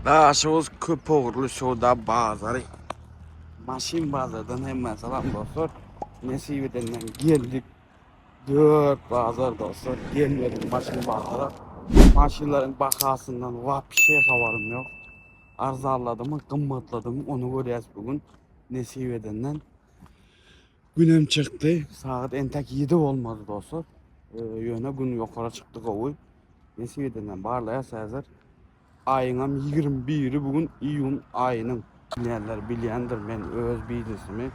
Daşoguz köpugurly söwda bazary. Maşyn bazardan hemmä salam dostlar. Nesip edenden geldik. Dört bazar dostlar. Gelmedik maşyn bazara. Maşynlaryň bahasyndan wapşe habarym ýok. Arzanladymy, gymmatladymy ony görýäs bu gün. Nesip edenden. Günem çykdy. Sagat entek 7 bolmady dostlar. Ýöne gün ýokara çykdy gowy. Nesip edenden barlaýas häzir. Aýyňam 21-i bu gün iýun aýynyň. Bilýänler bilýändir men öz biznesimi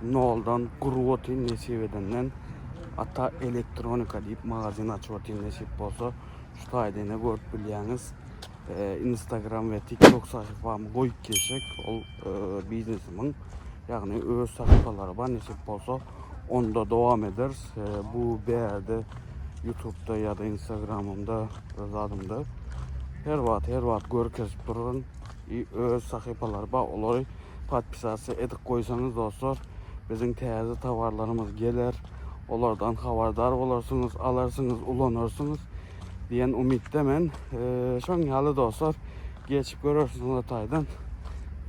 noldan gurup otyryn nesip edenden. Ata elektronika diýip magazin açyp otyryn nesip bolsa. Şu taýda ine görüp bilýäňiz. Instagram we TikTok sahypamy goýup geçjek ol biznesimiň ýagny öz sahypalary bar nesip bolsa onda dowam ederis. Bu bärde YouTube'da ýa-da Instagramymda öz adymda her wagt her wagt görkezip duraryn. I öz sahypalary bar olary podpisasiýa edip goýsaňyz dostlar biziň täze towarlarymyz geler. Olardan habardar bolarsyňyz, alarsyňyz, ulanarsyňyz diýen umytda men. Şoň ýaly dostlar geçip görersiňiz o taýdan.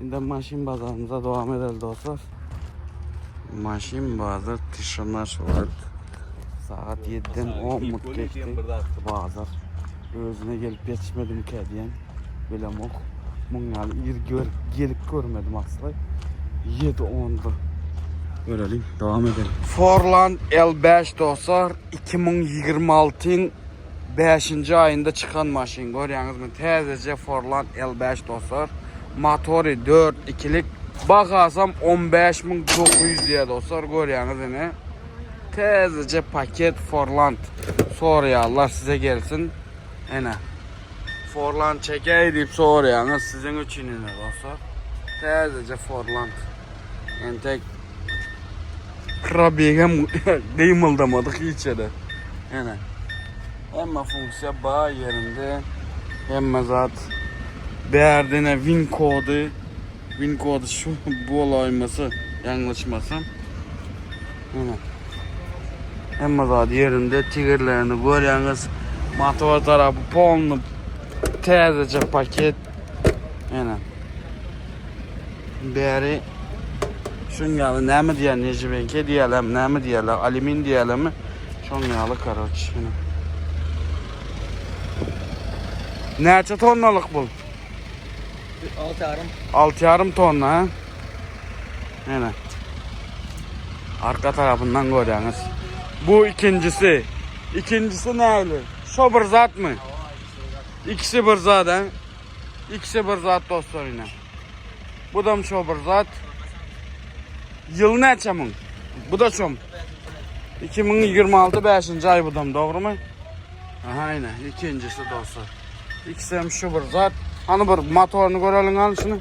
Indi maşyn bazarymyza dowam edeli dostlar. Maşyn bazar tişina şu wagt. Sagat 7-den 10 minut geçdi. Bazar özüne gelip ýetişmedimkä diýen bilemok. Muň ýaly ir gör, gelip görmedim asla. 7-10-da. Göreliň, dowam edelim. Forland L5 dostlar 2026-yň 5-nji aýynda çykan maşyn görýäňizmi? Täzeje Forland L5 dostlar. Motory 4 ikilik. Bahasam 15900 diýýär dostlar görýäňiz ine. Täzeje paket Forland. Soraýarlar size gelsin. Ene. Forland çekäý diýip soraýaňyz siziň üçin ine dostlar. Täzeje Forland. Entek Probegem gymyldamadyk hiç ýere. Ene. Hemme funksiýa bar ýerinde. Hemme zat. Bärde ine win kody. Win kody şu bolaýmasa, ýalňyşmasam. Ene. Hemme zat ýerinde, tigirlerini görýäňiz. Motor tarapy polny täzeje paket. Ene. Bäri şuň ýaly näme diýýär, nejibenke diýýärlermi, näme diýýärler, alýumin diýýärlermi? Şoň ýaly karoç. Näçe tonnalyk bu? 6,5. 6,5 tonna, ha? Ene. Arka tarapyndan görýäňiz. Bu ikinjisi. İkincisi näli? Şo bir zatmy? İkisi bir zat, ha? İkisi bir zat dostlar ine. Bu da şo bir zat. Ýyl näçe muň? Bu da şom. 2026 5-nji aý budam dogrymy? Aha ine ikinjisi dostlar. İkisi hem şu bir zat. Hany bir motoryny göreliň hany şunu.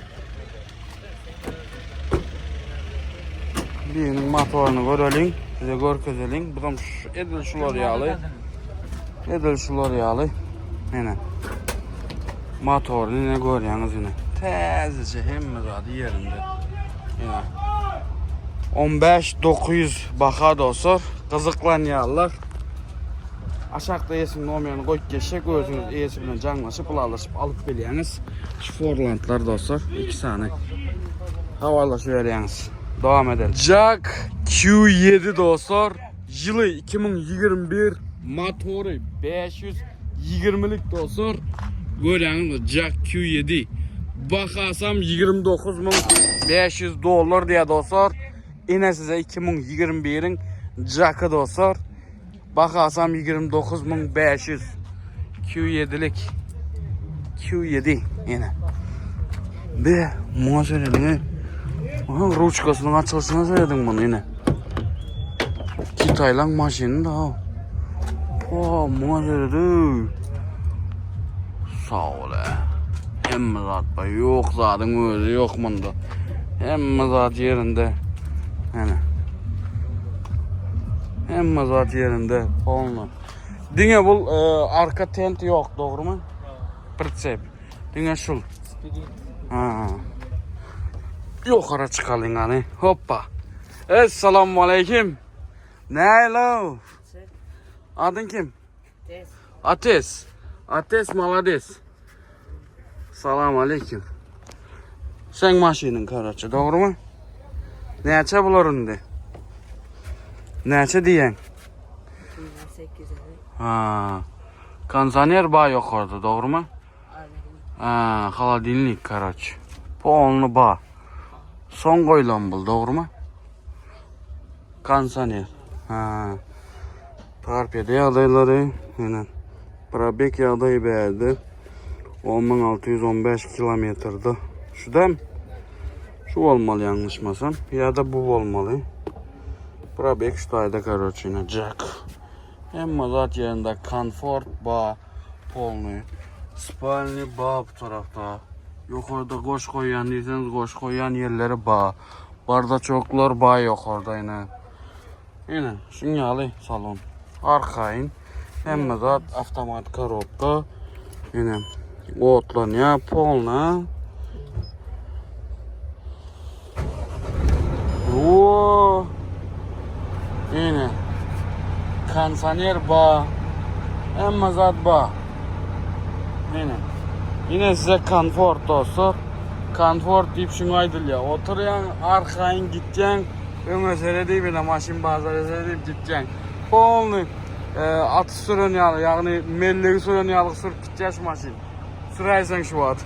Biriniň motoryny göreliň, size görkezeliň. Budam şu edil şular ýaly. Edil şular ýaly. Ine. Motoryny ine görýäňiz ine. Täzeje hemme zady ýerinde. Ine. 15 900 baha dostlar. Gyzyklanýarlar. Aşakda eýesiniň nomerini goýup geçsek, özüňiz eýesi bilen jaňlaşyp, ylalaşyp alyp bilýäňiz. Şu Forlandlar dostlar, iki sany. Habarlaşyberýäňiz. Dowam edelim. Jack Q7 dostlar, ýyly 2021, motory 520-lik dostlar. Görýäňizmi Jack Q7. Bahasam 29500 dollar diýýär dostlar. Ine size 2021-iň Jack-y dostlar. Bahasam 29500. Q7-lik. Q7 ýene. Be, muňa serediň. Aha, ruçkasynyň açylyşyna serediň muny ýene. Kitaýlaň maşyny da. O, muňa serediň. Sag bol. Hemme zat bar. Ýok zadyň özi ýok munda. Hemme zat ýerinde. Ene. Hemme zat ýerinde, polny. Diňe bu e, arka tent ýok, dogrumy? Pritsep. Diňe şul. Ha. Ýokara çykalyň hany. Hoppa. Essalamu aleýkim. Nälo? Adyň kim? Ates. Ates. Ates malades. Salam aleyküm. Sen maşynyň karaçy, dogrymy? Näçe bular indi? Näçe diýen? 8 Ha. Kondisioner bar ýokarda, dogrymy? Ha, holodilnik karaç. Polny bar. Soň goýlan bul, dogrymy? Kondisioner. Ha. Torpeda ýagdaýlary, ýene probek ýagdaýy bärde. 10615 kilometrde. Şudam şu bolmaly ýalňyşmasam ýa-da bu bolmaly. Probek şu taýda karoçe ýene jack. Hemme zat ýerinde komfort ba polny. Spalny ba bu tarapda. Ýokarda goş goýýan diýseňiz goş goýýan ýerleri ba. Bardaçoklar ba ýokarda ýene. Ine, şuň ýaly salon. Arkaýyn. Hemme zat avtomat korobka. Ine, otlanýar polna. Oo. Ine. Kondisioner ba. Hemme zat ba. Ine. Ine size komfort dostlar. Komfort diýip şuňa aýdylýar. Oturýaň, arkaýyn gitýäň. Öňe seredip ine maşyn bazara seredip gitýäň. Polny e, aty süren ýaly, ýagny mellegi süren ýaly sürüp gitýär şu maşyn. Süräýseň şu wagt.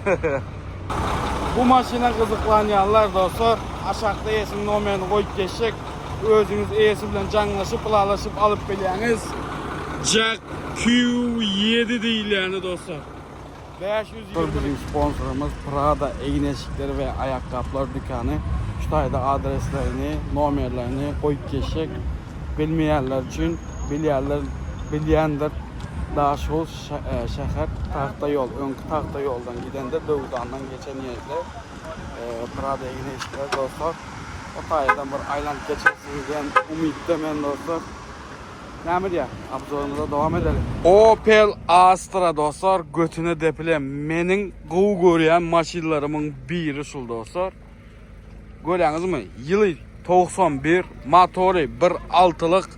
Bu maşyna gyzyklanýanlar dostlar, aşakda eýesiniň nomerini goýup geçjek. Özüňiz eýesi bilen jaňlaşyp, ylalaşyp alyp bilýäňiz. Jack Q7 diýilýäni dostlar. 520 Biziň sponsorymyz Prada egin-eşikleri we aýakgaplar dükany. Şu taýda adreslerini, nomerlerini goýup geçjek. Bilmeýänler üçin, bilýänler bilýändir. Daşoguz şäher tagta ýol, öňki tagta ýoldan gidende Döwdandan geçen ýerde Prada egin-eşikler dostlar. O taýdan bir aýlanyp geçersiňiz diýen umytda men dostlar. Näme diýýär? Obzorymyza dowam edelim. Opel Astra dostlar götüne depilen meniň gowy görýän maşynlarymyň biri şul dostlar. Görýäňizmi? Ýyly 91, motory 1.6-lyk,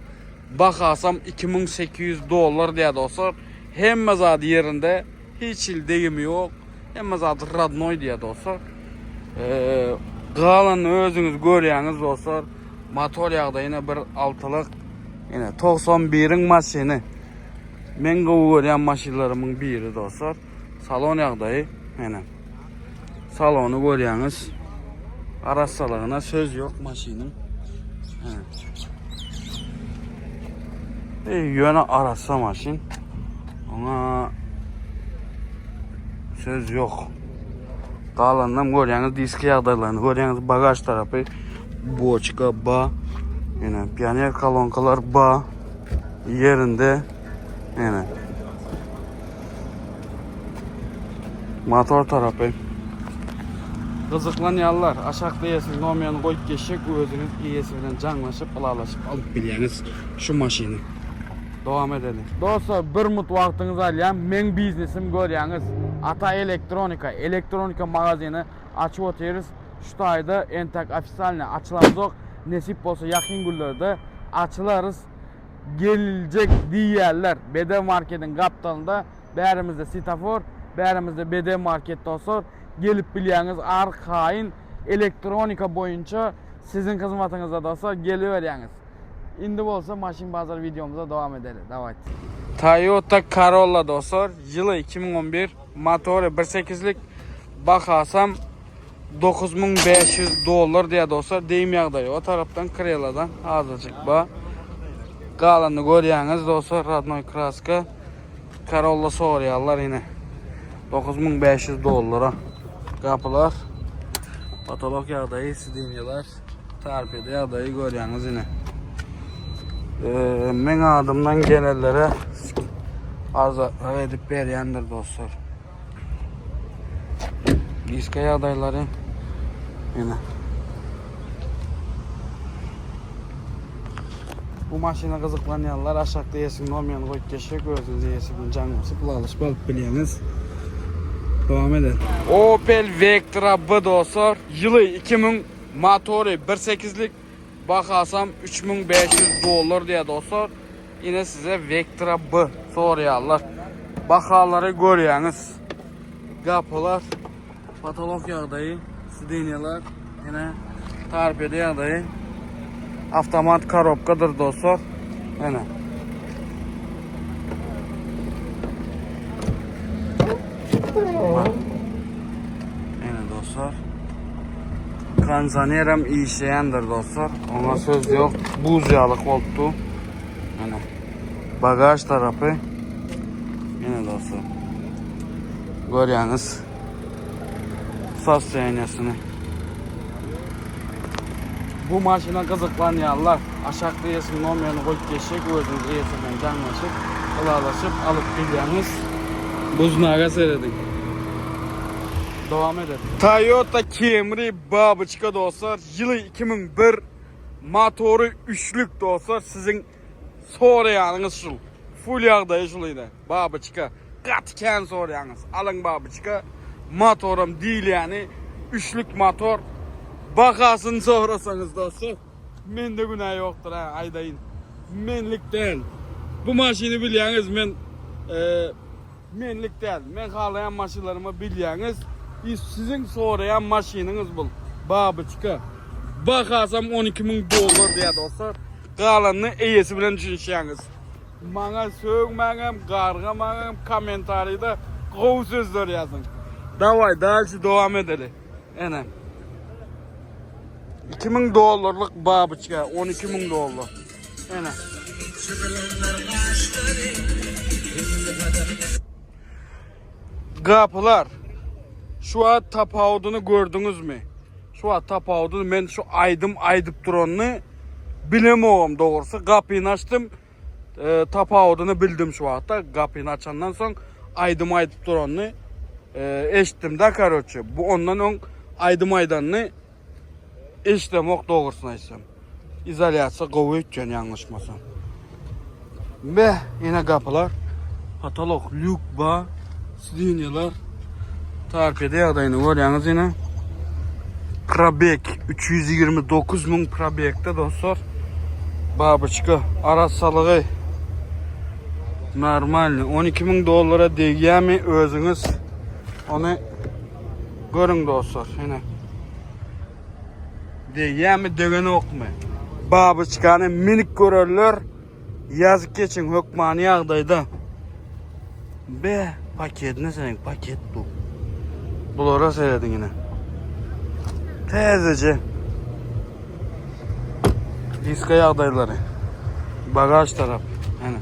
bahasam 2800 dollar diýýär dostlar. Hemme zady ýerinde, hiç hili degimi ýok. Hemme zady rodnoý diýýär dostlar. Ee, galanyny özüňiz görýäňiz dostlar. Motor ýagdaýyna 1.6-lyk. Ýene 91-iň maşyny. Men gowy görýän maşynlarymyň biri dostlar. Salon ýagdaýy ýene. Salony görýäňiz. Arassalygyna söz ýok maşynyň. E, ýöne arassa maşyn. Oňa söz ýok. Galanynam görýäňiz disk ýagdaýlaryny görýäňiz bagaž tarapy boçka ba. Ýene pioner kolonkalar ba. Ýerinde ýene. Motor tarapy. Gyzyklanýanlar aşakda eýesiniň nomerini goýup geçjek özüňiz eýesi bilen jaňlaşyp ylalaşyp alyp bilýäňiz şu maşyny. Dowam edeliň. Dostlar bir mut wagtyňyzy alýan meň biznesim görýäňiz Ata elektronika elektronika magazyny açyp otyrys şu taýda entek ofisalnyý açylamzok nesip bolsa ýakyn günlerde açylarys geljek diýýärler BD markediň gapdalynda bärimizde sitafor bärimizde BD market dostlar gelip bilýäňiz arkaýyn elektronika boýunça siziň hyzmatyňyzda dostlar geliberýäňiz. Indi bolsa maşyn bazar videomyza dowam edeli. Dawayt. Toyota Corolla dostlar, ýyly 2011, motory 1.8-lik, bahasam 9500 dollar diýýär dostlar. Deyim ýagdaýy o tarapdan kreladan azajyk ba. Galanyny görýäňiz dostlar, rodnoý kraska. Corolla soraýarlar ine. 9500 dollara. Gapylar. Patolog ýagdaýy, sidinýalar. Torpeda ýagdaýy görýäňiz ine. Ee, meň adymdan gelenlere arzatlar edip berýändir dostlar. Diska ýagdaýlary ine. Bu maşyna gyzyklanýanlar aşakda eýesiniň nomerini goýup geçjek, özüňiz eýesi bilen jaňlaşyp, ylalaşyp alyp bilýäňiz. Dowam edelim. Opel Vectra B dostlar, ýyly 2000, motory 1.8-lik, bahasam 3500 dollar diýýär dostlar. Ine size Vectra B soraýarlar. Bahalary görýäňiz. Gapylar. Patolog ýagdaýy, sidenýalar, ine torpeda ýagdaýy. Avtomat korobkadyr dostlar. Ine. Ine dostlar. Kondisionerem işleýändir dostlar. Oňa söz ýok. Buz ýalyk bolupdy. Ine. Bagaj tarapy. Ine dostlar. Görýäňiz. Sostoýaniýasyny. Bu maşyna gyzyklanýanlar aşakda eýesiniň nomerini goýup geçjek, özüňiz eýesi bilen jaňlaşyp, ylalaşyp alyp bilýäňiz. Bu znaga serediň. Dowam edelim. Toyota Camry babyçka dostlar, ýyly 2001, motory üçlük dostlar, siziň soraýanyňyz şul. Full ýagdaýy şul ine. Babyçka. Gaty kän soraýaňyz. Alyň babyçka. Motoram diýilýäni üçlük motor. Bahasyny sorasaňyz dostlar, mende günä ýokdur ha, aýdaýyn. Menlik däl. Bu maşyny bilýäňiz men menlik däl. Men halaýan maşynlarymy bilýäňiz. I siziň soraýan maşynyňyz bul. Babyçka. Bahasam 12 müň dollar diýýär dostlar. Galanyny eýesi bilen düşünişýäňiz. Maňa sögmäňem, gargamaňam kommentariýda gowy sözler ýazyň. Daway dalşi dowam edeli. Ene. 2000 dollarlyk babyçka 12000 dollar. Ene. Gapylar. Şu wagt tapawudyny gördüňizmi? Şu wagt tapawudyny men şu aýdym aýdyp duranyny bilemogam dogrusy. Gapyny açdym. E, tapawudyny bildim şu wagtda. Gapyny açandan soň aýdym aýdyp duranyny e, eşitdim da karoçe. Bu ondan öň aýdym aýdanyny eşidemok dogrusyny aýtsam. Izolýasiýa gowy ötýän ýalňyşmasam. Be, ýene gapylar. Patolog lýuk ba, sidinýalar. Torpeda ýagdaýyny görýäňiz ýene. Probek 329 müň probekde dostlar. Babyçka arassalygy normalny. 12 müň dollara degýärmi özüňiz ony görüň dostlar. Ýene. Degýärmi degenokmy? Babyçkany minik görerler. Ýazyp geçiň hökmany ýagdaýda. Be, paketine serediň, paket bu. Bulara serediň ine. Täzeje. Diska ýagdaýlary. Bagaj tarap. Ene.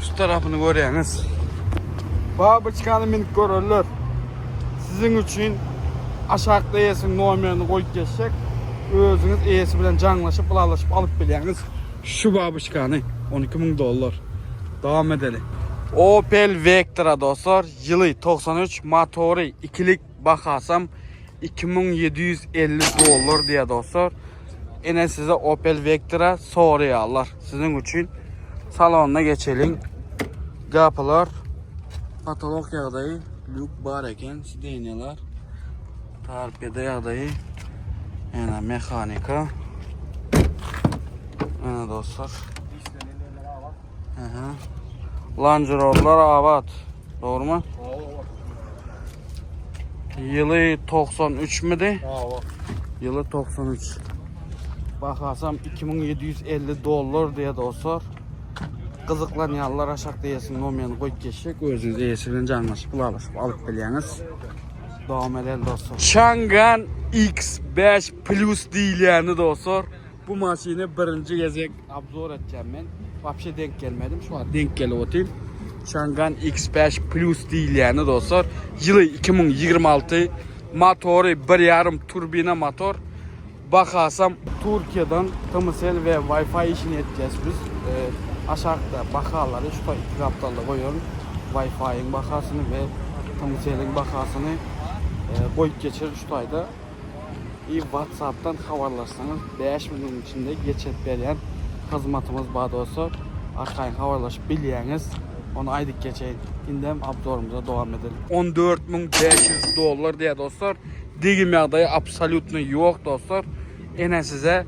Şu tarapyny görýäňiz. Babyçkany minip görerler. Siziň üçin aşakda eýesiniň nomerini goýup geçsek, özüňiz eýesi bilen jaňlaşyp, ylalaşyp alyp bilýäňiz. Şu babyçkany 12 müň dollar. Dowam edeli. Opel Vectra dostlar, ýyly 93, motory ikilik, bahasam 2750 dollar diýýär dostlar. Ine size Opel Vectra soraýarlar. Siziň üçin salonyna geçeliň. Gapylar, patolog ýagdaýy, lýuk bar eken, sidenýalar, torpeda ýagdaýy, ýene mehanika. Ýene dostlar. Aha. Longerollar abat. Dogrumy? Ýyly 93 midi? Ýyly 93. Bahasam 2750 dollar diýe dostlar. Gyzyklanýanlar aşakda eýesiniň nomerini goýup geçjek. Özüňiz eýesi bilen jaňlaşyp, ylalaşyp alyp bilýäňiz. Dowam edelim dostlar. Changan X5 Plus diýilýäni dostlar. Bu maşyny birinji gezek obzor etýän men. Wapşe denk gelmedim. Şu wagt denk gelip otyryn. Changan X5 Plus diýilýäni dostlar. Ýyly 2026, motory 1.5 turbina motor. Bahasam Türkiýeden TMSL we Wi-Fi işini etýäs biz. Aşakda bahalary şu iki gapdalda goýaryn. Wi-Fi-iň bahasyny we TMSL-iň bahasyny goýup geçerin şu taýda. I WhatsApp-dan habarlaşsaňyz 5 minutyň içinde geçirip berýän hyzmatymyz bar dostlar. Arkaýyn habarlaşyp bilýäňiz. Ony aýdyp geçeýin. Indem obzorymyza dowam edelim. 14500 dollar diýýär dostlar. Degim ýagdaýy absolýutno ýok dostlar. Ene size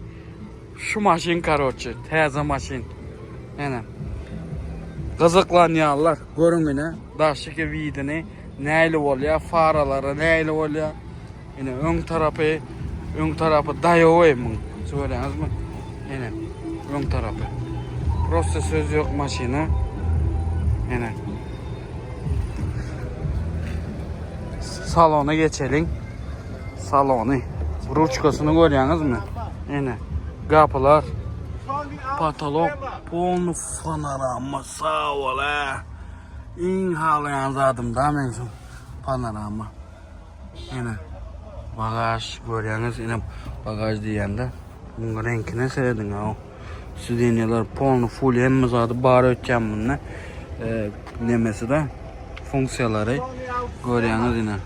şu maşyn karoçi, täze maşyn. Ene. Gyzyklanýanlar görüň ine daşky widini. Nähili bolýar, faralary nähili bolýar. Ine öň tarapy, öň tarapy daýaw muň. Görýäňizmi? Ine öň tarapy. Prosta söz ýok maşyna. Ine. Salona geçeliň. Salony. Ruçkasyny görýäňizmi? Ine. Gapylar. Patolok. Polny panorama. Sag bol, hä. Iň halaýan zadym da meň şu panorama. Ine. Bagaž görýäňiz, ine bagaž diýende muň reňkine serediň ha. Sidenýalar polny full hemme zady bar ötýän munda. E, nemesi de funksiýalary görýäňiz ine.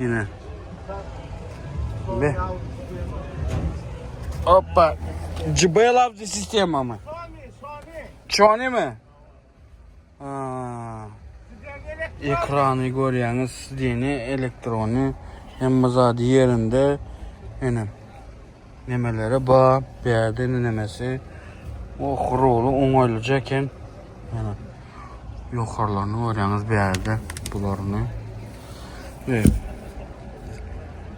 Ine. Be. Hoppa. JBL avdi sistema mı? Sony mi? Ekrany görýäňiz, dini elektrony hemme zady ýerinde. Ene nemeleri ba, bärde nemesi. Oh, roly oňaýlyja eken. Ene ýokarlaryny görýäňiz bärde bularyny. Ve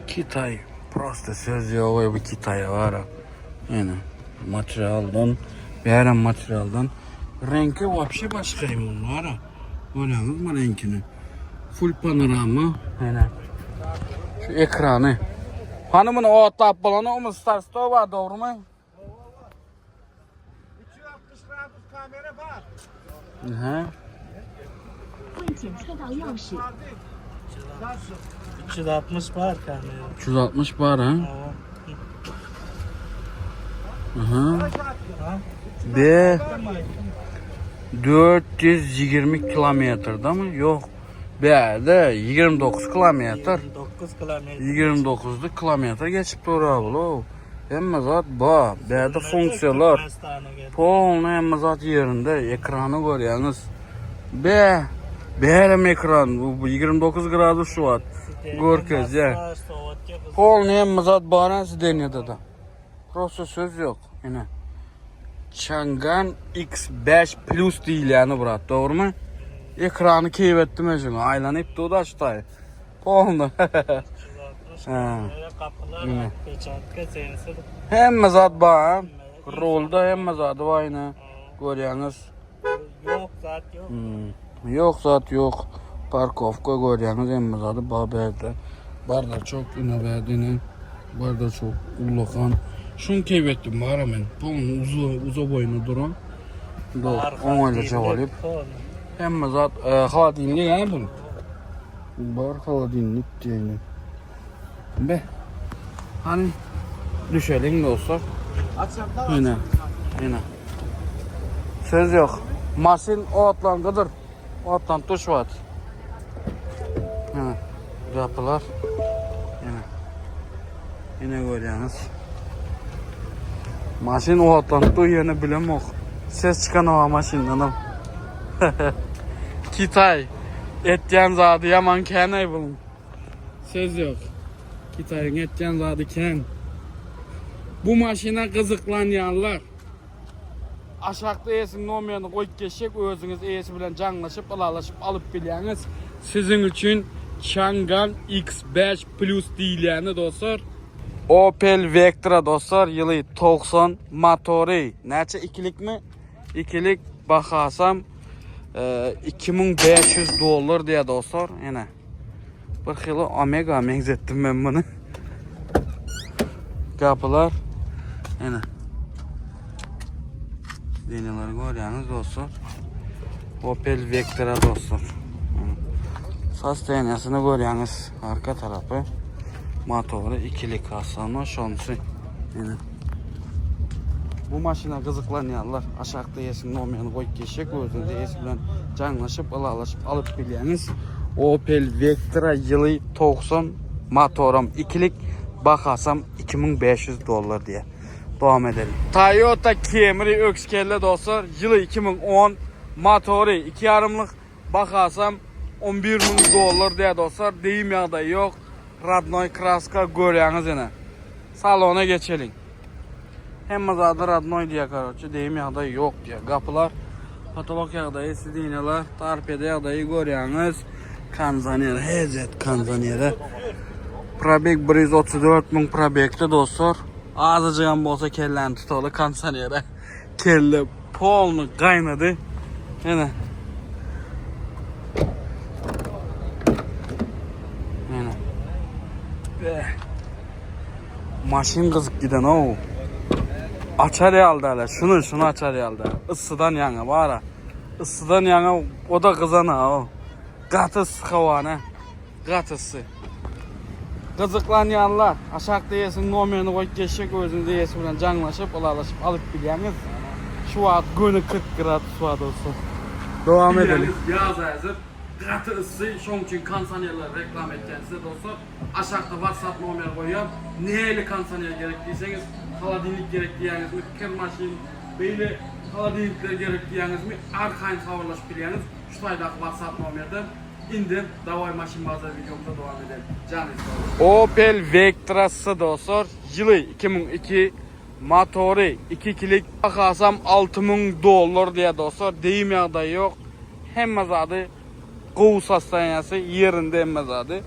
Kitaý prosta söz ýok bu Kitaýa bara. Ene materialdan, bärem materialdan. Reňki wapşe başga muň bara. Görýäňizmi reňkini? Full panorama. Ene. Şu ekrany. Hany muny otlap bolanokmy? Start stop bar dogrymy? 360 gradus kamera bar. Aha. 未检测到钥匙。 360 var kamera. 360 bar ha. Tamam. Aha. B 420 kilometrda mı? Yok. Bärde 29 kilometr. 29 kilometre. 29 kilometr geçip dur abla. Hemme zat bar. Bärde funksiýalar. Türkmenistana geldi. Polny hemme zat ýerinde. Ekrany görýäňiz. Be, bärem ekran. Bu, bu 29 gradus şu wagt. Görkezýär. Masaj, soğutýa gyz. Polny hemme zat bar sidenýada da. Prosta söz ýok. Ine. Changan X5 Plus diýilýäni brat, dogrymy? Ekrany keýp etdim özüňe. Aýlanyp dur da şutaý. Polny. 360 Ha. kamera, kapılar, Yine. peçatka, sensor. Hemme zat bar. Rolda hemme zady bar ine. Görýäňiz. Yok zat yok. Hmm. Yok zat yok. Parkovka görýäňiz hemme zady bar bärde. Barda çok ine bärde ine. Barda çok ullakan. Şuny keýp etdim bara men. Polny uza uza boýuna duran. Do, Arka oňaýlyja dilek, bolup. pol. Hemme zat e, holodilnik ha bu. Bar holodilnik diýeni. Be. Hani düşeliň dostlar. Ine. Ine. Söz yok. Maşyn otlangydyr. Otlan tuş var. Ine. Gapylar. Ine. Ine görýäňiz. Maşyn otlanyp ýene bilemok. Ses çykan o maşyndan. Kitay etýän zady ýaman kän bunun. Söz yok. Kitay'ın etýän zady kän. Bu maşyna gyzyklanýanlar aşakda eýesiniň nomerini goýup geçjek, özüňiz eýesi bilen jaňlaşyp, ylalaşyp alyp bilýäňiz. Siziň üçin Changan X5 Plus diýilýäni dostlar. Opel Vectra dostlar, ýyly 90 motory. Näçe ikilikmi? Ikilik bahasam e, 2500 dollar diýe dostlar. Ene. Bir hili Omega meňzetdim men bunu. Gapylar. Ene. Sidenýalar görýäňiz dostlar. Opel Vectra dostlar. Sostoýaniýasyny görýäňiz. Arka tarapy motory ikilik aslanda şonusy. Ene. Bu maşyna gyzyklanýanlar aşakda eýesiniň nomerini goýup geçjek, özüňiz eýesi bilen jaňlaşyp, ylalaşyp alyp bilýäňiz. Opel Vectra ýyly 90 motoram ikilik bahasam 2500 dollar diýe. Dowam edelim. Toyota Camry öküz dostlar ýyly 2010 motory 2 ýarymlyk bahasam 11 ming dollar diýe dostlar. Deyim ýagdaýy ýok. Radnoy kraska görýäňiz ene. Salona geçeliň. Hemme zady radnoy diýe karoçe, deyim ýagdaýy ýok diýe. Gapylar patolog ýagdaýy, sidenýalar, torpeda ýagdaýy görýäňiz. Kondisioner, hejet kondisionere. Probeg 134 müň probegde dostlar. Azajygam bolsa kelläni tutaly kondisionere. Kelle polny gaýnady. Ene. Ene. Be. Maşyn gyzyp giden ow. Açar ýaly däl. Şuny, şuny açar ýaly däl. Yssydan ýaňa bara. Yssydan ýaňa o da gyzan ha o. Gaty yssy howany. Gaty yssy. Gyzyklanýanlar aşakda eýesiniň nomerini goýup geçjek özüňiz eýesi bilen jaňlaşyp ylalaşyp alyp bilýäňiz. Şu wagt göni 40 gradus bar dostlar. Dowam edelim. Ýaz häzir gaty yssy şoň üçin kondisionerleri reklama etýän size dostlar. Aşakda whatsapp nomer goýýan. Nähili kondisioner gerek diýseňiz, holodilnik gerek diýýäňizmi, kir maşyn, beýle holodilnikler gerek diýýäňizmi, arkaýyn habarlaşyp bilýäňiz şu taýdaky whatsapp nomerden. Indi daway maşyn bazar wideomyza dowam edelim. Janyňyz sag bolsun. Opel Vectra S dostlar, ýyly 2002, motory 2 klik, bahasam 6000 dollar diýýär dostlar, degim ýagdaýy ýok, hemme zady gowy sostoýaniýasy, ýerinde hemme zady.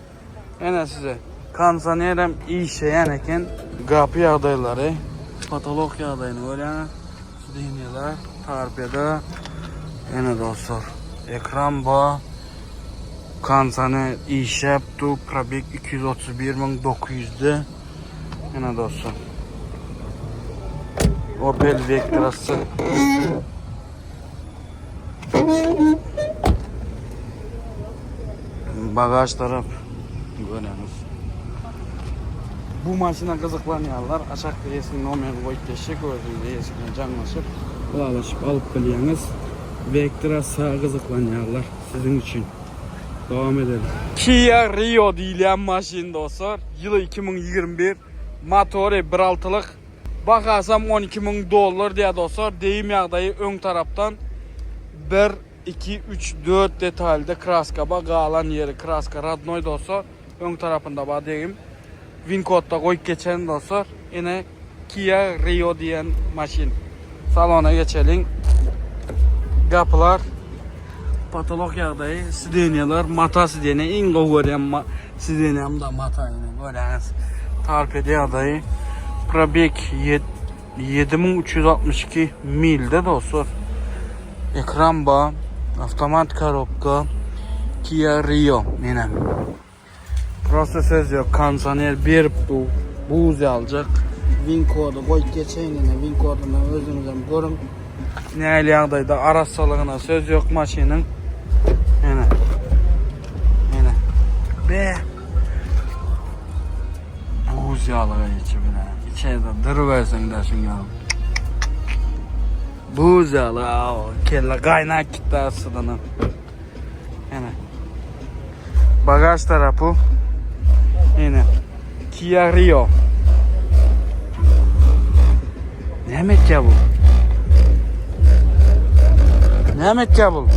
Ene size. Kondisionerem işleýän eken. Gapy ýagdaýlary, potolok ýagdaýyny görýäňiz. Sideniýalar, torpeda. Ene dostlar, ekran bar. Kondisioner işläp dur, probeg 231900-de. Ene dostlar. Opel Vectra S. Bagaj tarap görýäňiz. Bu maşyna gyzyklanýanlar aşakda eýesiniň nomerini goýup geçjek, özüňiz eýesi bilen jaňlaşyp, ylalaşyp alyp bilýäňiz. Vectra S gyzyklanýanlar siziň üçin. Dowam edelim. Kia Rio diýilýän maşyn dostlar. Ýyly 2021, motory bir altylyk. Bahasam 12 müň dollar diýýär dostlar. Degim ýagdaýy öň tarapdan 1, 2, 3, 4 detalde kraska bar. Galan ýeri kraska radnoý dostlar. Öň tarapynda bar degim. Win kodda goýup geçen dostlar. Ine Kia Rio diýen maşyn. Salona geçeliň. Gapylar patolok ýagdaýy, sidenýalar mata sidenýa iň gowy görýän sidenýam da mata ine görýäňiz. Torpeda ýagdaýy. Probeg 7362 milde dostlar. Ekran ba, avtomat korobka, Kia Rio ine. Prosta söz ýok, kondisioner berip bu buz ýaljak. Win kody goýup geçeýin ine, win kodyny özüňizem görüň. Nähili ýagdaýda arassalygyna söz ýok maşynyň. Ine. Ine. Be. Buz ýalyga içi bile. Içerde duruberseň daşyň ýaly. Buz ýaly, kelle gaýnap gitdi yssydanam. Ine. Bagaj tarapy. Ine. Kia Rio. Näme etýär bu? Näme etýär bu?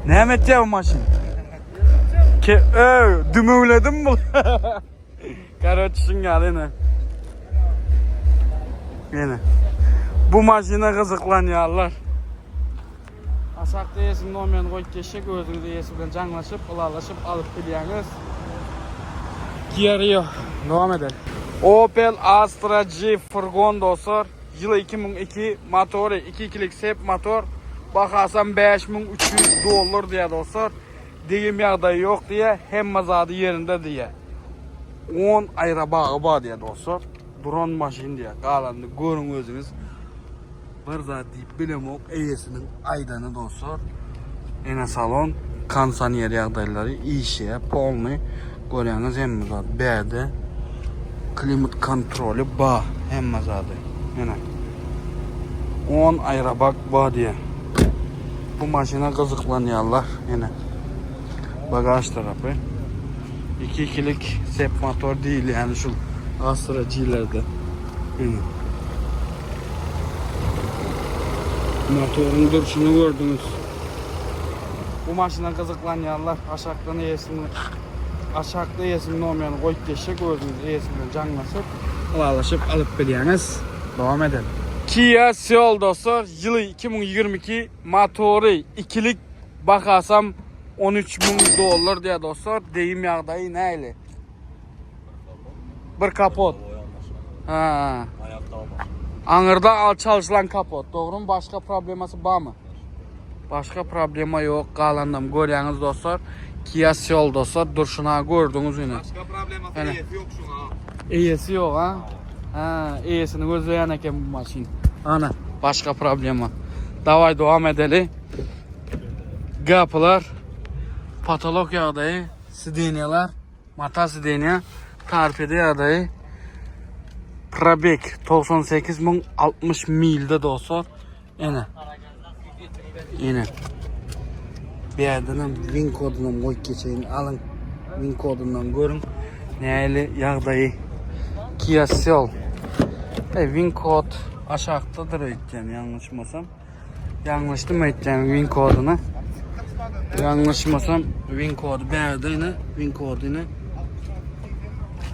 Näme etýär bu maşyn? Ke öw, dümewledim bu. Karoç şuň ýaly ine. Ine. Bu maşyna gyzyklanýarlar. Aşakda eýesiniň nomerini goýup geçjek, özüňiz eýesi bilen jaňlaşyp, ylalaşyp alyp bilýäňiz. Kia Rio. Dowam edelim. Opel Astra G furgon dostlar. Ýyly 2002, motory 2 ikilik sep motor. Bahasam 5300 dollar diýýär dostlar. Degim ýagdaýy ýok diýýär, hemme zady ýerinde diýýär. 10 aýra bagy bar diýýär dostlar. Duran maşyn diýýär. Galanyny görüň özüňiz. Bir zat diýip bilemok eýesiniň aýdany dostlar. Ene salon kondisioner ýagdaýlary işe polny görýäňiz hemme zat bärde klimat kontroly ba hemme zady. Ene 10 aýrabak ba diýe. Bu maşyna gyzyklanýarlar ene. Bagaj tarapy. 2 ikilik sep motor diýilýän şul Astra G-lerde. Ene. Motoryň durşuny gördüňiz. Bu maşyna gyzyklanýanlar aşakdan eýesini aşakda eýesiniň nomerini goýup geçjek özüňiz eýesi bilen jaňlaşyp ylalaşyp alyp bilýäňiz. Dowam edelim. Kia Soul dostlar ýyly 2022 motory ikilik bahasam. 13 mün dollar diýär dostlar. Deyim ýagdaýy näli? Bir kapot. Ha. Aňyrda al çalışylan kapot. Dogrumy? Başga problemasy barmy? Başga problema ýok. Galandam görýäňiz dostlar. Kia Soul dostlar. Durşuna gördüňiz ýene. Başka probleması Ene. eýesi yok şuna. Eýesi ýok ha. Ha, eýesini gözleýän eken bu maşyn. Ana, başga problema. Davay devam edeli. Gapylar, patolog ýagdaýy, sidenýalar, mata sidenýa, torpeda ýagdaýy. Probeg 98 060 milde dostlar. Ene. Ene. Bir yerden VIN kodundan koyup geçeyin. Alın VIN kodundan görün. Näli ýagdaýy Kia Soul. E, VIN kod aşakdadyr öýtýän yanlışmasam. Yanlıştım öýtýän VIN kodunu. Yanlışmasam VIN kodu bärde ýene VIN koduny.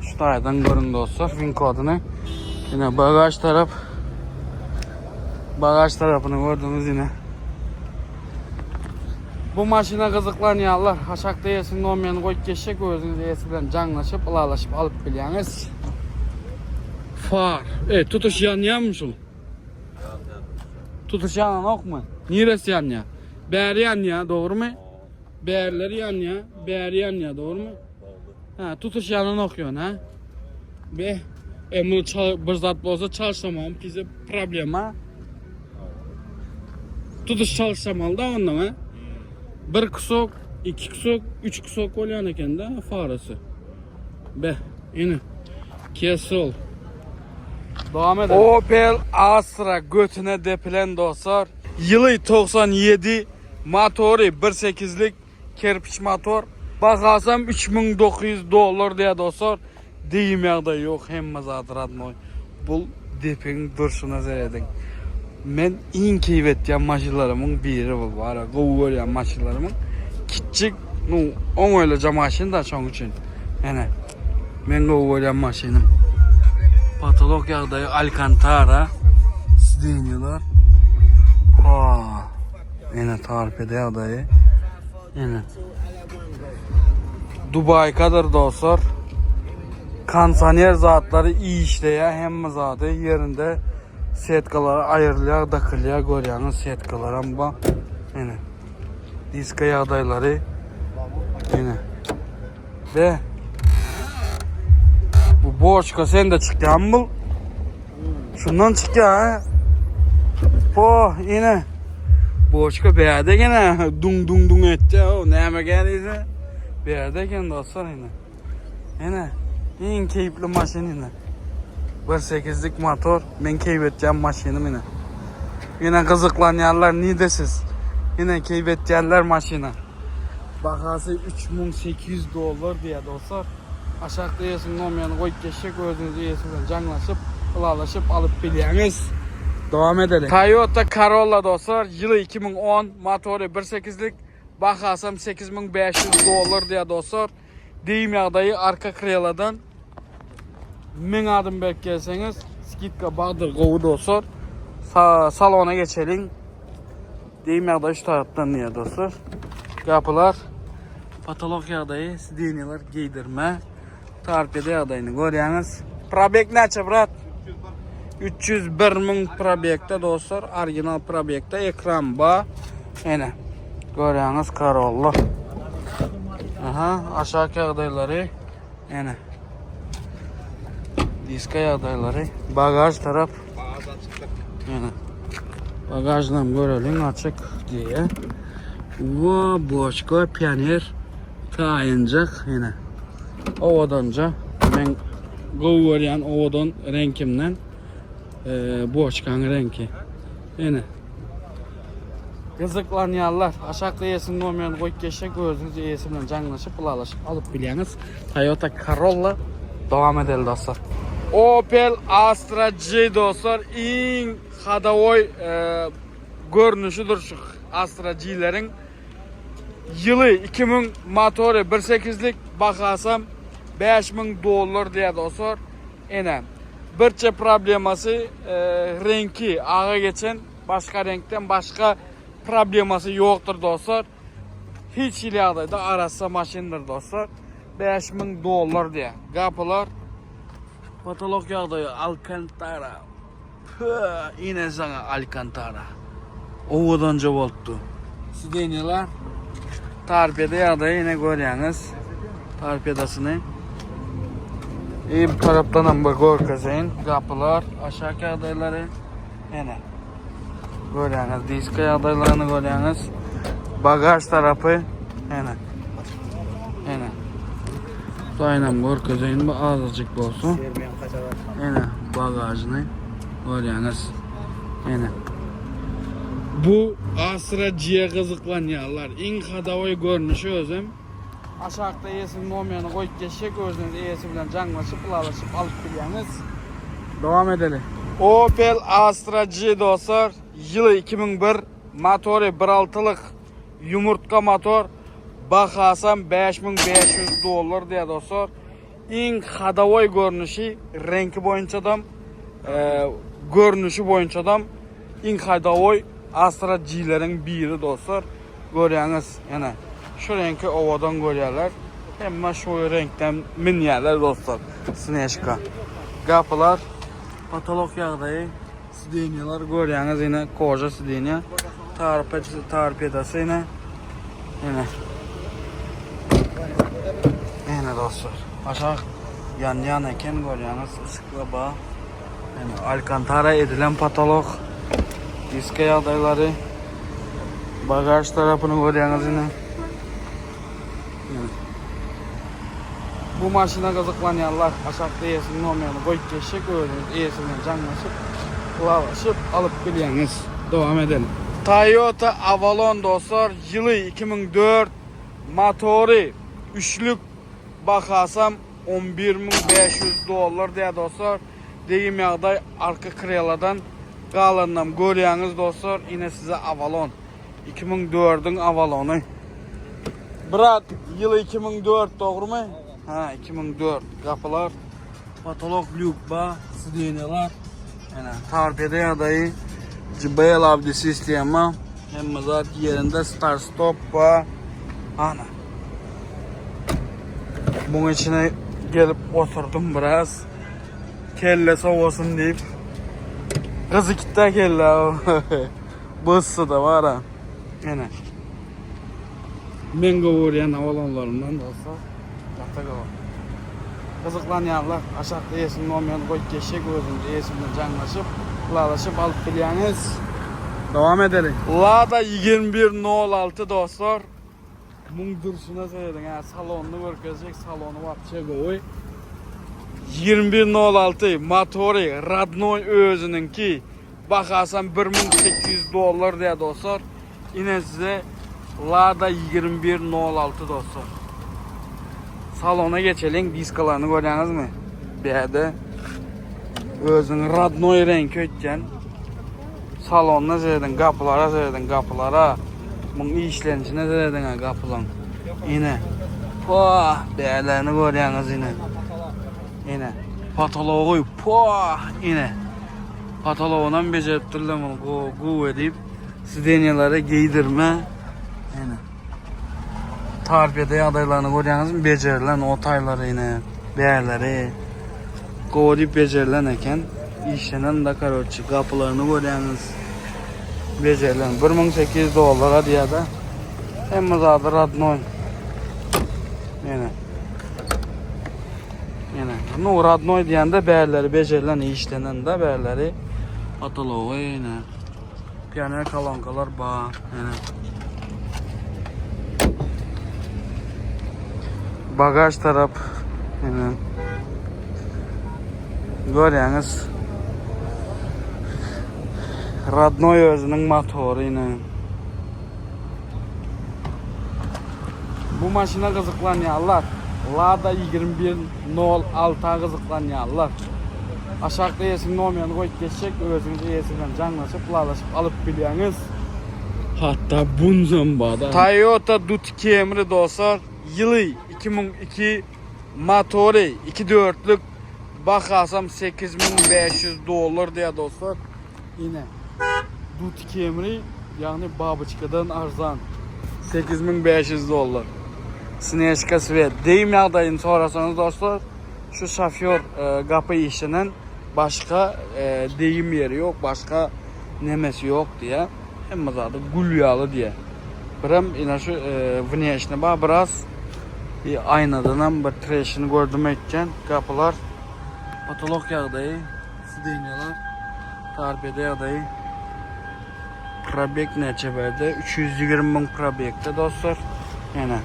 Şu taýdan görün dostlar VIN kodunu. Yine bagaj tarap bagaj tarapyny gördüňiz yine. Bu maşyna gyzyklanýanlar aşakda eýesiniň nomerini goýup geçjek özüňiz eýesi bilen jaňlaşyp, ylalaşyp alyp bilýäňiz. Far. E, tutuş ýanýarmy şul? Tutuş ýananokmy? Niresi ýanýar? Bäri ýanýar, dogrumy? Bärileri ýanýar, bäri ýanýar, dogrumy? Ha, tutuş ýananok ýöne, ha? Be, e, bunu çal, bir zat bolsa çalışamam, bize problema. Tutuş çalışamaly da ondan ha. Bir kusok, iki kusok, üç kusok bolýan eken da farasy. Be, ine. Kia Soul. Devam edelim. Opel Astra götüne depilen dostlar. Ýyly 97 motory 1.8'lik kerpiç motor. Bahasam 3900 dollar diýär dostlar. Deyim ýagdaýy ýok hemme zat rodnoy. Bu depiň durşuna seredin. Men iň keýp etýän maşynlarymyň biri bu bar. Gowy görýän maşynlarymyň. Kiçjik, nu, oňaýlyja maşyn da şoň üçin. Ene. Men gowy görýän maşynym. Patolog ýagdaýy Alcantara. Sidenýalar. Ha. Ene torpeda ýagdaýy. Ene. Dubai kadar dostlar. Kondisioner zatlary işleýär, hemme zady ýerinde. Setkalar aýrylýar, dakylýar, görýäňiz setkalar hem bar. Ene. Diska ýagdaýlary. Ene. Ve bu boçka sen de çykýan bu. Şundan çykýar ha. Po, ine. Boçka bärde gene dung dung dung etdi. O näme geldi? Bärde eken dostlar ine. Ine. Iň keýpli maşyn ine. 1.8'lik motor. Men keýp etýän maşynym ine. Yine gyzyklanýarlar nidesiz. Yine keýp etýänler maşyna. Bahasy 3800 dollar diýär dostlar. Aşakda eýesiniň nomerini goýup geçjek özüňiz eýesi bilen jaňlaşyp, ylalaşyp alyp bilýäňiz. Devam edelim. Toyota Corolla dostlar, ýyly 2010, motory 1.8'lik, bahasam 8500 dollar diýär dostlar. Deyim ýagdaýy arka kreladan 1000 adım berip gelseňiz, skidka bardyr gowy dostlar. Sa salona geçeliň. Deyim ýagdaýy şu tarapdan diýär dostlar. Gapylar patolog ýagdaýy, sidenýalar geýdirme. Torpeda ýagdaýyny görýäňiz. Probeg näçe brat? 301 müň probegde dostlar, original probegde ekran ba. Ene. Görýäňiz Corolla. Aha, aşağı ýagdaýlary. Ene. Diska ýagdaýlary. Bagaj tarap. Bagaj açykdyr. Ene. Bagajdan görelim açık diye. Va boçka pioner taýynjak ene. Owadanca men gowy görýän owadan reňkimden e, boçkaň reňki. Ene. Gyzyklanýarlar. Aşakda eýesiniň nomerini goýup geçjek özüňiz eýesi bilen jaňlaşyp, ylalaşyp alyp bilýäňiz. Toyota Corolla devam edelim dostlar. Opel Astra G dostlar iň hadawoý e, görnüşidir şu Astra G'leriň. Ýyly 2000 motory 1.8'lik bahasam 5000 dollar diýär dostlar. Ene. Birçe problemasy e, reňki ağa geçen başga reňkden başga problemasy ýokdur dostlar. Hiç hili ýagdaýda arassa maşyndyr dostlar. 5000 dollar diýýär. Gapylar potolok ýagdaýy Alcantara. Pö, ine saňa Alcantara. Owadanja bolupdy. Sidenýalar torpeda ýagdaýy ine görýäňiz. Torpedasyny. İyi bu tarapdan hem bir görkezeýin. Gapylar, aşak ýagdaýlary. Ene. Görýäňiz, diska ýagdaýlaryny görýäňiz. Bagaž tarapy. Ene. Ene. Daýnam görkezeýin bu azajyk bolsun. Ene bagažyny görýäňiz. Ene. Bu Astra G gyzyklanýarlar. Iň hadawoý görnüşi özem. Aşakda eýesiniň nomerini goýup geçjek özüňiz eýesi bilen jaňlaşyp ylalaşyp alyp bilýäňiz. Dowam edeli. Opel Astra G dostlar ýyly 2001 motory bir altylyk ýumurtga motor bahasam 5500 dollar diýýär dostlar. Iň hadawoý görnüşi reňki boýunçadam görnüşi boýunçadam iň hadawoý Astra G-leriň biri dostlar. Görýäňiz ýene şu reňki owadan görýärler. Hemme şu reňkden minýärler dostlar. Snežka. Gapylar potolok ýagdaýy sidenýalar görýäňiz ýene koža sidenýa. Torpedasy ýene. Ýene. Ýene dostlar. Aşak ýanýan eken görýäňiz yşyklar bar. Ýene alkantara edilen potolok. Diska ýagdaýlary. Bagaž tarapyny görýäňiz ine. Bu maşyna gyzyklanýanlar aşakda eýesiniň nomerini goýup geçjek özüňiz eýesi bilen jaňlaşyp, ylalaşyp alyp bilýäňiz. Dowam edelim. Toyota Avalon dostlar ýyly 2004 motory üçlük bahasam 11500 dollar diýýär dostlar. Degim ýagdaý arka kreladan galanynam görýäňiz dostlar ine size Avalon. 2004-iň Avalony. Brat ýyly 2004 dogrumy? Ha 2004 gapylar. Potolok lýuk ba, sidenýalar. Ene torpeda ýagdaýy JBL Audi sistema. Hemme zat ýerinde start stop ba. Ana. Muň içine gelip oturdum biraz. Kelle sowasyn diýip. Gyzy gitdi kelle. Bu yssyda bar-a. Ene. Men gowy görýän Avalonlarymdan dostlar. Gaty gowy. Gyzyklanýanlar aşakda eýesiniň nomerini goýup geçjek özüňiz eýesi bilen jaňlaşyp, ylalaşyp alyp bilýäňiz. Dowam edeli. Lada 2106 dostlar. Muň durşuna serediň hä salonyny görkezjek salony wapşe gowy. 21.06 motory radnoý özüniňki bahasam 1800 dollar diýýär dostlar. Ine size Lada 21.06 dostlar. Salona geçeliň diskalaryny görýäňizmi? Bäde özüniň radnoý reňki öýtýän. Salonyna serediň, gapylara serediň, gapylara. Muň işlenişine serediň ha gapylaň. Ine. Poh, bälerini görýäňiz ine. Ine. Potology, poh, ine. Potologynam bejeripdirler muny gowy, gowy edip. Sidenýalara geýdirme. Ine. Torpeda ýagdaýlaryny görýäňizmi? Bejerilen o taýlary ine, bärleri. Gowy diýip bejerilen eken. Işlenen da karoçi gapylaryny görýäňiz. Bejerilen 1800 dollara diýýär-de. Hemme zady radnoý. Ýene. Ýene. Nu radnoý diýende bärleri bejerilen, işlenen da bärleri. Patology ýene. Pioner kolonkalar bar. Ýene. Bagaj tarap ýene. Görýäňiz. Radnoý özüniň motory ýene. Bu maşyna gyzyklanýanlar Lada 2106 gyzyklanýanlar. Aşakda eýesiniň nomerini goýup geçjek, özüňiz eýesi bilen jaňlaşyp, ylalaşyp alyp bilýäňiz. Hatda bunzam bar. Toyota Duty Camry dostlar, ýyly 2002, motory 2 dörtlük, bahasam 8500 dollar diýýär dostlar. Ine, Duty Camry, ýagny babyçkadan arzan. 8500 dollar. Snežka svet. Deyim ýagdaýyny sorasaňyz dostlar, şu şofýor e, gapy işlenen başga e, deyim ýeri ýok, başga nemesi ýok diýä. Hemme zady gül ýaly diýä. Birem ine şu e, wneşni bar biraz e, aýnadanam bir treşini gördüm öýtýän. Gapylar potolok ýagdaýy, sidenýalar, torpeda ýagdaýy. Probek näçe berdi? 320 müň probekde dostlar. Ýene.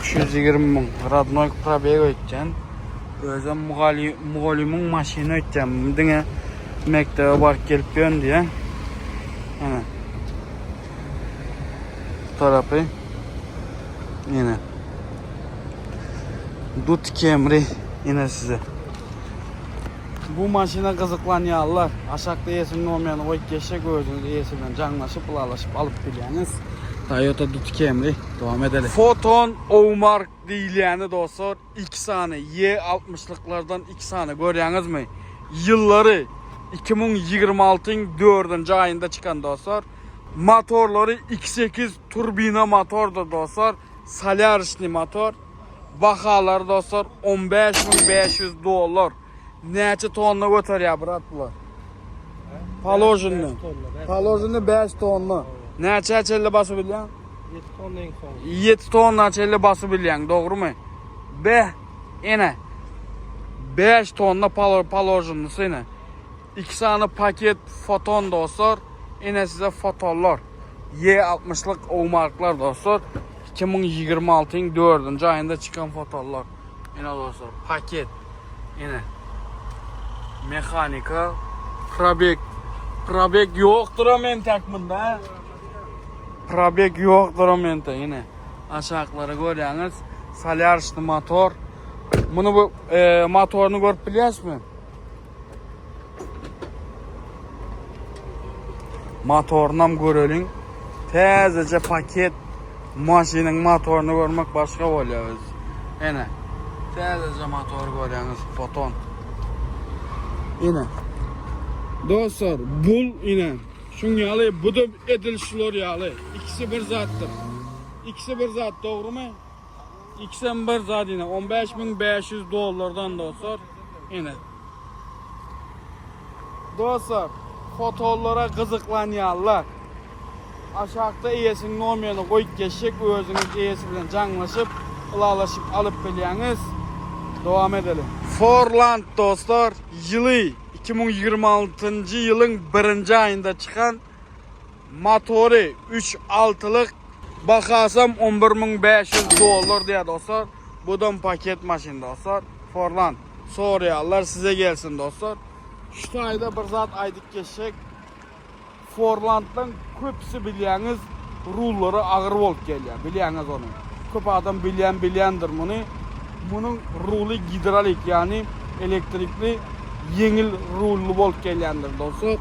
320 müň rodnoy probek öýtýän. Özem mugallymyň maşyny öýtýän. Diňe mekdebe baryp gelip ýörün diýen. Ýene. Bu tarapy. Ýene. Dut Camry ýene size. Bu maşyna gyzyklanýanlar aşakda eýesiniň nomerini goýup geçjek özüňiz eýesi bilen jaňlaşyp ylalaşyp alyp bilýäňiz. Toyota Dut Camry dowam edeli. Foton Omark diýilýäni dostlar 2 sany Y 60-lyklardan 2 sany görýäňizmi? Ýyllary 2026-yň 4-nji aýynda çykan dostlar. Motorlary 2.8 turbina motordyr dostlar. Solýarişniý motor. Bahalary dostlar 15500 dollar. Näçe tonna göterýär brat bular? Položeni. Položeni 5 tonna. Näçe çenli basyp bilýän? 7 tonna iň soňky. 7 tonna çenli basyp bilýän, dogrumy? Be, ene. 5 tonna položenisi ene. 2 sany paket foton dostlar. Ene size fotonlar. Y60-lyk owmarklar dostlar. 2026-yň 4-nji aýynda çykan fotonlar. Ene dostlar, paket. Ene. Mehanika. Probek. Probek ýokdur o men tek bunda. Probek ýokdur o men tek ene. Aşaklary görýäňiz. Solýarşny motor. Muny bu e, motoryny görüp bilýäsmi? Motorynam göreliň. Täzeje paket maşynyň motoryny görmek başga bolýar öz. Ene. Täzeje motor görýäňiz, foton. Ine. Dostlar, bul ine. Şuň ýaly, bu da edil şular ýaly. Ikisi bir zatdyr. Ikisi bir zat, dogrumy? Ikisem bir zat ine 15500 dollardan dostlar. Ine. Dostlar, fotolara gyzyklanýanlar aşakda eýesiniň nomerini goýup geçjek, özüňiz eýesi bilen jaňlaşyp, ylalaşyp alyp bilýäňiz. Dowam edeliň. Forland dostlar, ýyly 2026-njy ýylyň birinji aýynda çykan Motory üç altylyk bahasam 11500 dollar diýýär dostlar. Budam paket maşyn dostlar. Forlan soraýanlar size gelsin dostlar. Şu taýda bir zat aýdyp geçjek. Forlandlaň köpüsi bilýäňiz rullary agyr bolup gelýär. Bilýäňiz ony. Köp adam bilýän bilýändir muny. Munuň ruly gidrolik ýagny elektrikli ýeňil rully bolup gelýändir dostlar.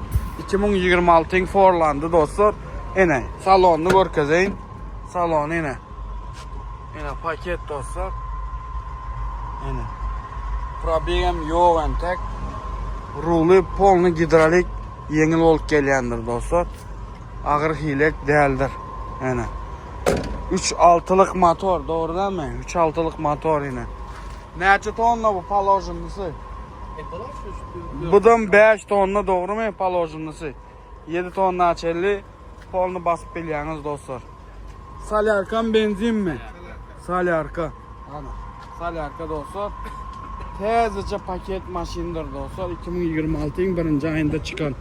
2026-yň Forlandy dostlar. Ene salonyny görkezeýin. Salony ene. Ene paket dostlar. Ene. Probegem ýok entek. Ruly polny gidrolik ýeňil bolup gelýändir dostlar. Agyr hilek däldir. Ene. 3 altylyk motor, dogry dälmi? 3 altylyk motor ine. Näçe tonna bu položenisi? Budam 5 tonna dogrymy položenisi? 7 tonna çenli polny basyp bilýäňiz dostlar. Solýarkam benzinmi? Solýarka. Ana, solýarka dostlar. Täzeje paket maşyndyr dostlar. 2026-yň birinji aýynda çykan.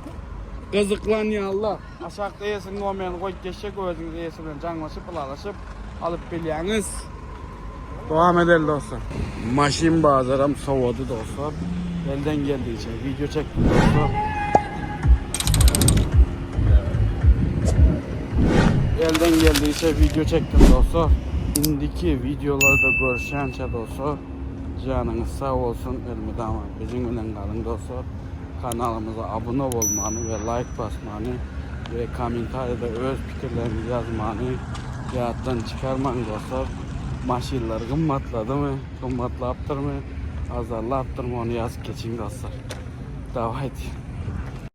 Gyzyklanýanlar aşakda eýesiniň nomerini goýup geçjek özüňiz eýesi bilen jaňlaşyp ylalaşyp alyp bilýäňiz. Dowam edeli dostlar. Maşyn bazaram sowady dostlar. Elden geldigiçe video çekdim dostlar. Elden geldigiçe video çekdim dostlar. Indiki videolarda görüşýänçä dostlar. Janyňyz sag bolsun elmydama biziň bilen galyň dostlar. Kanalymyza abuna bolmany we laýk basmany we kommentariýada öz pikirleriňizi ýazmany ýatdan çykarmaň dostlar. Maşynlar gymmatladymy, gymmatlapdyrmy, arzanlapdyrmy ony ýazyp geçiň dostlar. Dawayt.